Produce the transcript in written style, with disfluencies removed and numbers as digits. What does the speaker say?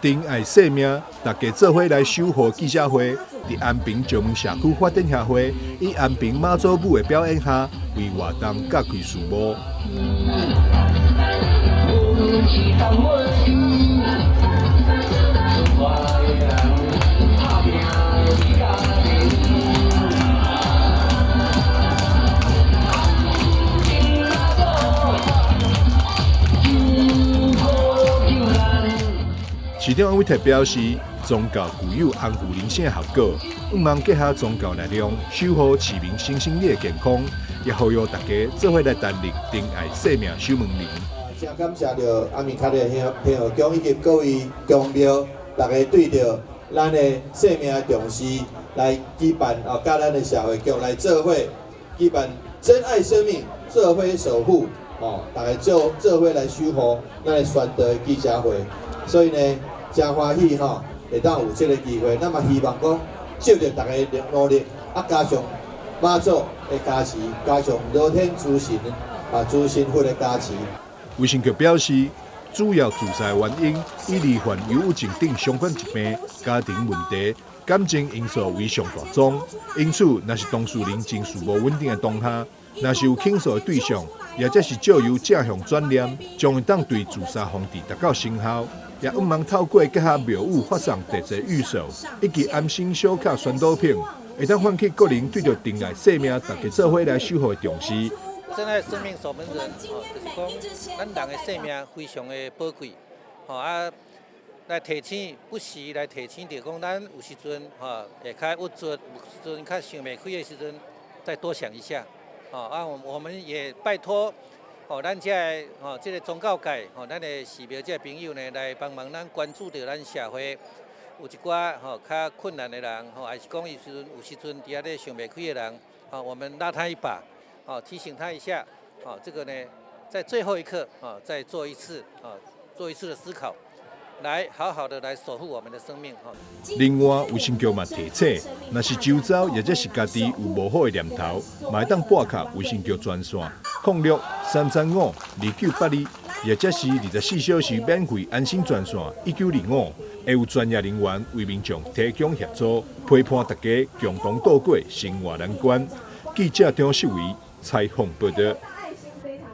珍愛生命，大家做伙來守護記者會，佇安平石門社區發展協會以安平媽祖舞的表演下，為活動揭開序幕。市長安偉特表示，宗教具有安撫人心的效果，向望結合宗教力量，守護市民身心靈的健康，也呼籲大家做伙來擔任珍愛生命守門人。真感謝著阿彌卡的天后宮以及各位宮廟，大家對著咱的生命的重視，來舉辦哦，佮咱的社會局來做伙舉辦珍愛生命，做伙守護哦，大家做做伙來守護咱的宣道的記者會。所以呢，真歡喜吼，會當有這个機會，咱嘛希望講，藉著大家的努力，啊，加上媽祖的加持，加上羅天諸神啊，諸神佛的加持。衛生局表示，主要自殺原因以罹患憂鬱症等相關疾病、家庭問題、感情因素為上大宗。因此，若是當事人情緒無穩定的當下，若是有傾訴的對象，抑者是藉由正向轉念，將會當對自殺防治達到成效。也向望透過結合廟宇發送特製御守，以及安心小卡宣導品，會當喚起國人對著珍愛生命，大家做伙來守護的重視。珍愛生命守門人，吼，就是講咱人的生命非常的寶貴，吼啊，來提醒，不時來提醒著講，咱有時陣吼會較鬱卒，有時陣較想袂開的時陣，再多想一下，吼啊，我們也拜託。吼，咱這个吼，這個宗教界吼，咱的寺廟這个朋友呢，來幫忙咱關注著咱社會有一寡吼較困難的人，吼，還是講有時陣有時陣佇遐咧想袂開的人，吼，我們拉他一把，吼，提醒他一下，吼，這個呢，在最後一刻，啊，再做一次，啊，做一次的思考，來好好的來守護我們的生命，吼。另外，衛生局嘛提醒，若是周遭抑者是家己有無好的念頭，嘛會當撥敲衛生局專線06-335-2982，抑者是24小時免費安心專線1925，會有專業人員為民眾提供協助，陪伴大家共同渡過生活難關。記者張世維採訪報導。